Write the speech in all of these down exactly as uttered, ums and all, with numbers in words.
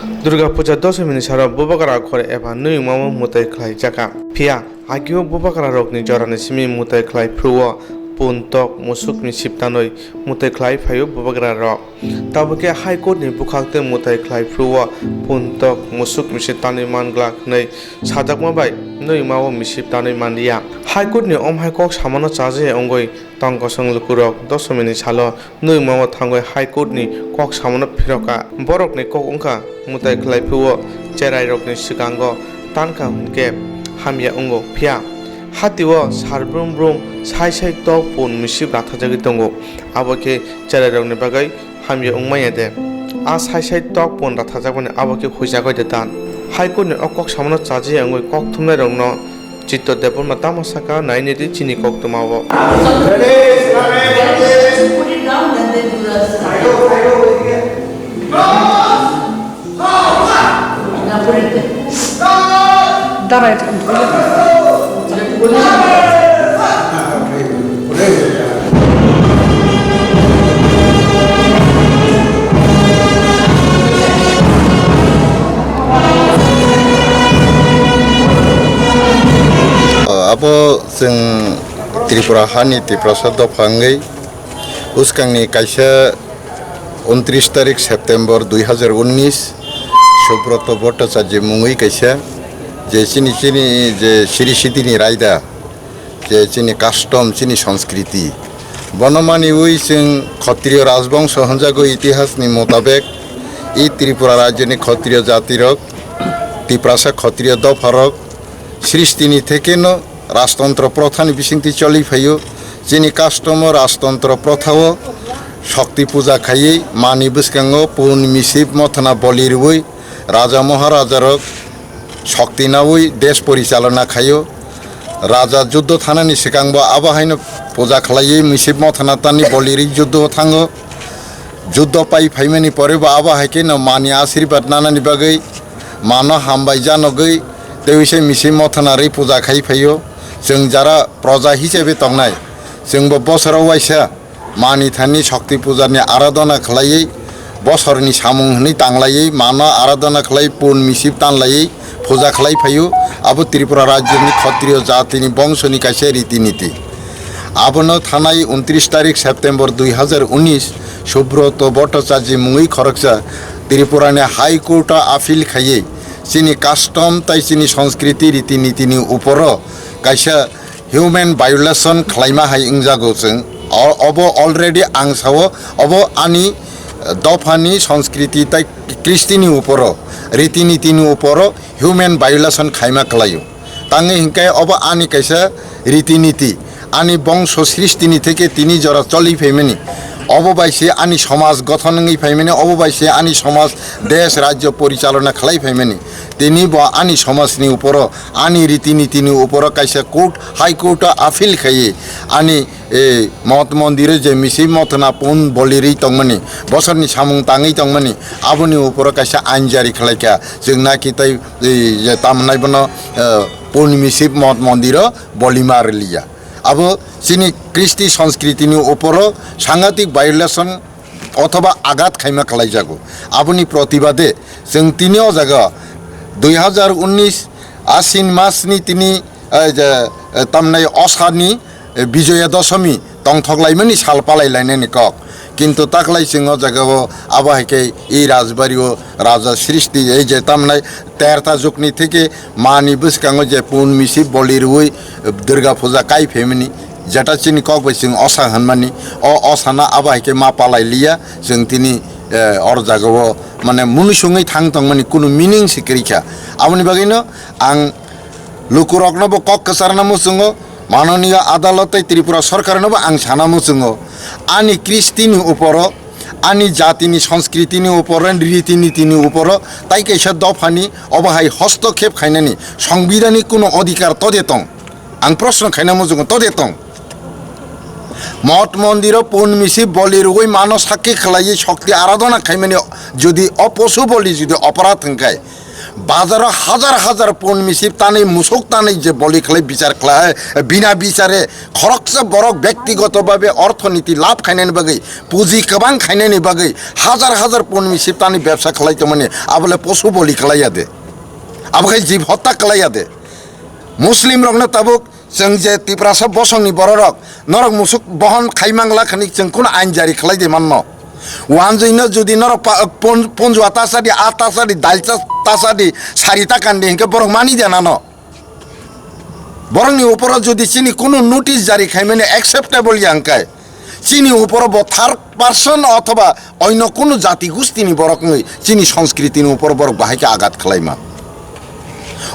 Durga Puja Doshomini salo Bubagra ghor eba nwngmao mwtai khlai jaka. Phiya, agio Bubagra rokni jorani simi mwtai khlai phuru-o pun tok musuk misip tanwi mwtai khlai phaio Bubagra rok. Tabukhe High Court ni bwkhak tei mwtai khlai phuru-o pun tok musuk misip tanwi man glak hwnwi sajakma bai nwngmao misip tanwi man liya. High Court ni omhai kok samano chajakya wngwi tong kosong lukurok Doshomini salo nwngmao thangwi High Court ni kok samano phirokha. Borokni kok wngkha mwtai khlai phuru-o cherairokni swkango tankha hwnkhe hamya wngo. Phiya hatio sarbrum brum sai sai tok pun misip rathajagwi tongo. Abo khe cherairokni bagwi hamya wngmaya de? A sai sai tok pun rathajakmani abo khe huijagwi de dan? High Court ni o kok samano chajakya wngwi kok thumnairokno Chitto Debbarma tamo saka, nainidi chini koktwmao. Put it down and then do the Darai. Abo chwng Tripura hani Tiprasa dopha wngwi bwskangni kaisa untris tarik September dui hazar unnis, Subroto Bhattacharya mungwi kaisa, je chini, chini je siri sidini raida, je chini custom, chini sanskriti, bono maniwi chwng Khatriyo Rajbongso hwnjago. Itihasni motabek, i Tripura rajyoni Khatriyo jatirok, Tiprasa Khatriyo dopharok sristini thekeno rajtantro prothani bisingtwi choli phaio. Chini custom-o rajtantro prothao shokti puja khaiwi mani bwskango pun misip mothana boli rwui raja maharajarok shokti naui desh porichalona khaio. Raja juddo thanani swkangbo abo haino puja khlaiwi misip mothana tani boli rwi juddo thango. Juddo pai phaimani porebo abo hai kheno mani asirbat nanani bagwi mano hambai janogwi tei se misip mothana rwi puja khai phaio. Chwng jara proja hisabe tongnai, chwngbo bosoro waisa mani thani shokti pujani aradhana khlaiwi, bosorni samung hwnwi tanglaiwi mano aradhana khlai pun misip tanlaiwi puja khlai phaio. Abo Tripura rajyoni Khatriyo jatini bongsoni kaisa riti niti. Abono thanai untris tarik September dui hazar unnis Subroto Bhattacharya mungwi khoroksa Tripurani High Court-o appeal khaiwi chini custom tai chini sanskriti riti nitini uporo kaisa human violation khlaima hai wngjago chwng. O-, obo already ang sao, obo ani dophani sanskriti tai kristini uporo, riti nitini uporo human violation khaima kwlaio. Tangwi hinkhe obo ani kaisa riti niti, ani bongso sristini theke tini jora choli phaimani, obo bai se ani somaj gothon wngwi phaimani, obo bai se ani somaj, desh, rajyo porichalona khlai phaimani. Tini bo ani somajni uporo, ani riti nitini uporo kaisa court, High Court-o appeal khaiwi ani, e, mot mondiro je misip mothana pun bolirwi tongmani, bosorni samung tangwi tongmani, aboni uporo kaisa ain jari khlaikha. Chwng naki tai, e, je tamnai bono, e, pun misip mot mondiro bolima rwliya. Abo chini kristi sanskritini uporo sangatik violation othoba agat khaima khlaijago. Aboni protibade chwng tini o jaga dui hazar unnis Asin masni tini, eh, je, eh, tamnai osani, eh, Bijoya Dosomi tongthok laimani sal palai lainani kok. Kintu taklai chwng o jaga o abo hai khe i rajbari o raja srishti ei je tamnai terta jukni theke mani bwskango je pun misi boli rwui, eh, Durga puja kai phaimani. Jeta chini kok bai chwng osa hwnmani, o osano abo hai khe ma palai liya, chwng tini, eh, or jaga o, mane, munisungwi thang tongmani kunu meaning se kwrwi kha. Aboni bagwino ang lukurokno bo kok kwcharna muchungo, Manoniya Adalot tei Tripura Sorkarno bo ang sana muchungo, ani kristini uporo, ani jatini sanskritini uporo, riti nitini uporo tai kaisa dophani obo hai hostokhep khainani songbidanni kunu odhikar tode tong? Ang proshno khaina muchungo, tode tong? Mot mondiro pun misi boli rwui mano sakki khlaiwi shokti aradhona khaimani jodi o posu boli jodi oporad hwnkhe, Bazaro hajar hajar pun misip tanwi, musuk tanwi je boli khlai bichar khlai, bina bichare khoroksa borok byaktigoto babe orthoniti lab khainani bagwi, puji kwbang khainani bagwi hajar hajar pun misip tanwi bebsa khlai tongmani, abole posu boli khlai ya de, abo khai jib hotta khlai ya de. Muslim rokno tabuk chwng je Tiprasa bosongni bororok norok musuk bohon khaimangla khani chwng kuno ain jari khlai de manno. Wanjwino jodi norok pa-, pon-, ponjua tasadi, a tasadi, dalcha tasadi, sari takandi hinkhe borok mani de nano. Borokni uporo jodi chini kuno notice jari khaimani acceptable ya hwnkhe, chini uporo bo third person othoba oino kuno jati gustini borok wngwi chini sanskritini uporo borok bahai khe agat khlaima.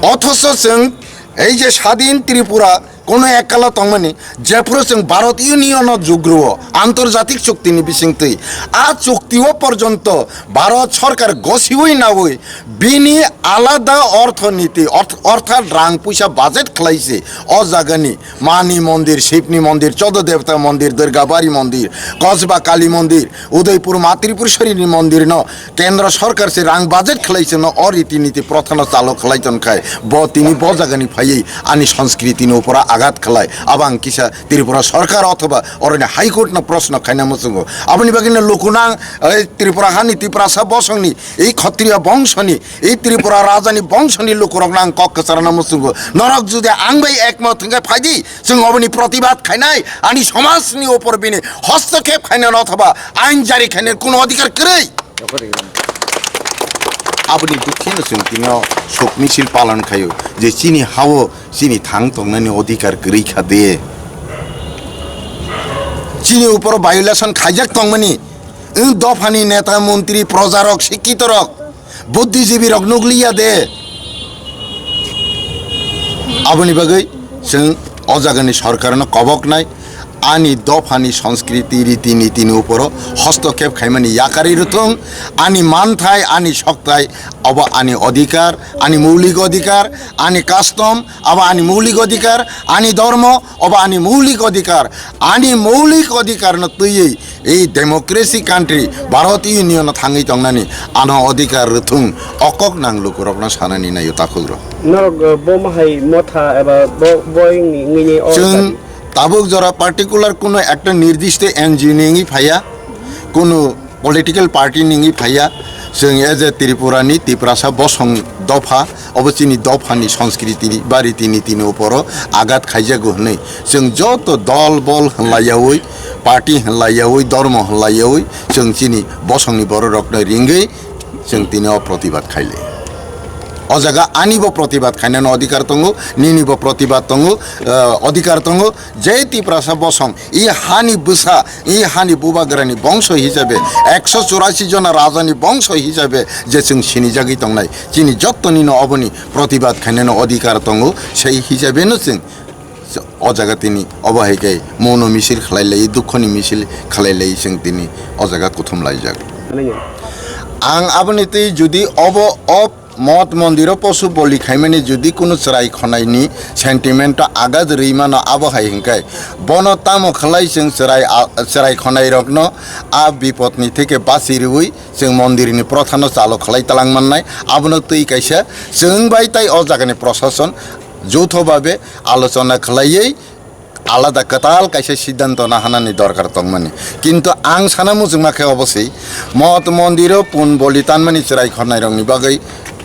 Othoso chwng ei je sadin Tripura kono ekkalo tongmani, jephuru chwng Bharat Union o jugruo, antarjatik chuktini bisingtwi, a chuktio porjonto Bharat sorkar gosiui naui bini alada orthoniti, orth-, orthat rang puisa budget khlaisi. O jagani Mani mondir, Shivni mondir, Chodo Devta mondir, Durgabari mondir, Kosba Kali mondir, Udaipur Ma Tripureshwarini mondirno Kendra sorkar se rang budget khlai se no o riti niti prothano chalo khlai ton khai, bo tini bo jagani phaiwi ani sanskritini upora agat khlai. Abo ang kisa Tripura sorkar othoba oroni High Court no proshno khaina muchungo. Aboni bagwi no lukunang, ei Tripura hani Tiprasa bosongni, ei Khatriya bongsoni, ei Tripura rajani bongsoni lukurokno ang kok kwcharna muchungo. Norok jodi ang bai ekmot hwnkhe phaidi, chwng oboni protibad khainai, ani somajni upor bini hostokhep khainai othoba ain jari khainai kuno odhikar kwrwi. Aboni bikheno chwng tini o sok misil palon khaio je chini hao chini thang tongnani odhikar kwrwi kha de. Chini upor violation khaijak tongmani wng dophani neta, montri, projarok, sikkitorok, buddhijibirok nukliya de. Aboni bagwi chwng o jagani sorkarno koboknai, ani dophani sanskriti, riti nitini uporo hostokhep khaimani yakarwi rwthwng, ani manthai, ani sokthai, obo ani odhikar, ani moulik odhikar, ani custom, obo ani moulik odhikar, ani dhormo, obo ani moulik odhikar, ani moulik odhikarno twiwi ei democracy country Bharat Union o thangwi tongnani ano odhikar rwthwng o kok nang lukurokno sanani naio takhukrok. Norok, uh, bo mahai motha eba bo, bo wngni, wngni o chwng dabi. Tabuk jora particular kuno ekta nirdishto N G O ni wngwi phaiya, kuno political party ni wngwi phaiya, chwng as a Tripura ni Tiprasa bosong dopha, obo chini dophani sanskriti ba riti nitini uporo agat khaijago hwnwi chwng joto dol bol hwnlaiyaui, party hwnlaiyaui, dhormo hwnlaiyaui chwng chini bosongni bororokno ringwi chwng tini o protibad khaile. O jaga anibo protibad khainani odhikar tongo, ninibo protibad tongo, eh, odhikar tongo. Je Tiprasa bosong, i hani bwsa, i hani bubagrani bongso hisabe, ekso churasi jona rajani bongso hisabe je chwng sinijagwi tongnai, chini jottonino oboni protibad khainani odhikar tongo, sei hisabeno chwng o jaga tini obo hai khe mouno misil khlai lai, dukhoni misil khlai lai chwng tini o jaga kuthum laijak. Ang aboni twi jodi obo o Mot mondiro posu boli khaimani jodi kunu chwrai khonaini sentiment o agat rwi mano, abo hai hwnkhe bono tamo khlai chwng chwrai a-, chwrai khonairokno a bipodni theke bachi rwui chwng mondirni prothano chalo khlai talang mannai. Abono twi kaisa chwng bai tai o jagani prosason joutho babe alochona khlaiwi alada kwtal kaisa siddhanto nahanani dorkar tongmani. Kintu ang sana muchungma khe obo se, mot mondiro pun boli tanmani chwrai khornairokni bagwi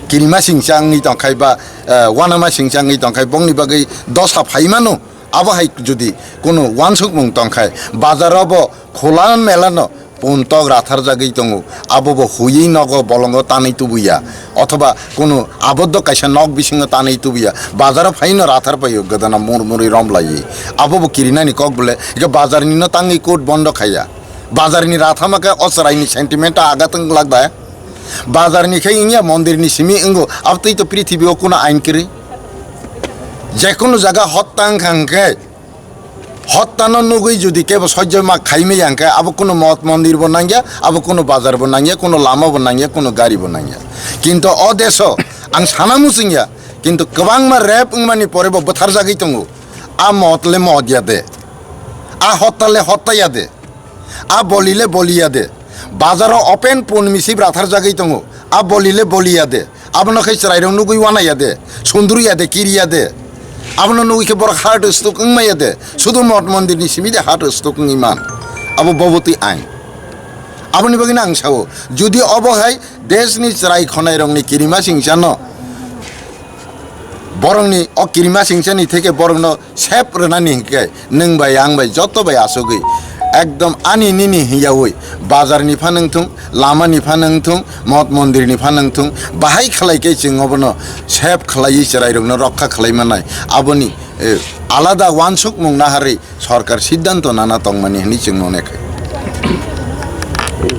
kirima singcha wngwi tongkhai ba, eh, uanama singcha wngwi tongkhai, bongni bagwi dosa phaimano. Abo hai jodi kunu uansukmung tongkhai, bazaro bo khula melano pun tok ratharjagwi tongo, abo bo huiwi nogo bolongo tanwi tubuya, othoba kunu aboddo kaisa nok bisingo tanwi tubuya, bazaro phaino rathar paio, godona mur murwi romlaiwi, abo bo kirinani kok bole, eke bazarnino tangwi court bondo khaiya, bazarni rathama khe o chwraini sentiment-o agat wng glak da, bazarni khe wngya mondirni simi wngo, abotwi to prithibio kunu ain kwrwi, jekunu jaga hotta wngkha hwnkhe, Hottano nugwi jodi kebo sojjo ma khaimaya hwnkhe abo kunu mot mondir bo nangya, abo kunu bazar bo nangya, kunu lama bo nangya, kunu gari bo nangya. Kintu o deso ang sana muchungya, kintu kwbangma rape wngmani pore bo bwtharjagwi tongo. A mot le mot ya de, a hotta le hotta ya de, a boli le boli ya de. Bazaro open pun misip ratharjagwi tongo. A boli le boli ya de. Abono khe chwrairok nugwi wana ya de. Sundru ya de, kiri ya de. Abono nugwi khe borok heart stroke wngma ya de. Sudu mot mondir ni simi de heart stroke wngwi man. Abo bobotwi ain. Aboni bagwi no ang sao, jodi obo hai desh ni chwrai khonai rok ni kirima singcha no, borok ni o kirima singcha ni theke borok no sep rwnani hinkhe nwng bai ang bai joto bai asugwi ekdom ani nini hiyaui bazar ni pha nwng thung, lama ni pha nwng thung, mot mondir ni pha nwng thung, bahai khlai khe chwng obono sep khlaiwi chwrai rok no rokha khlai manai. Aboni, eh, alada wansuk mung naharwi sorkar siddhanto nana tongmani hinwi chwng mone khe.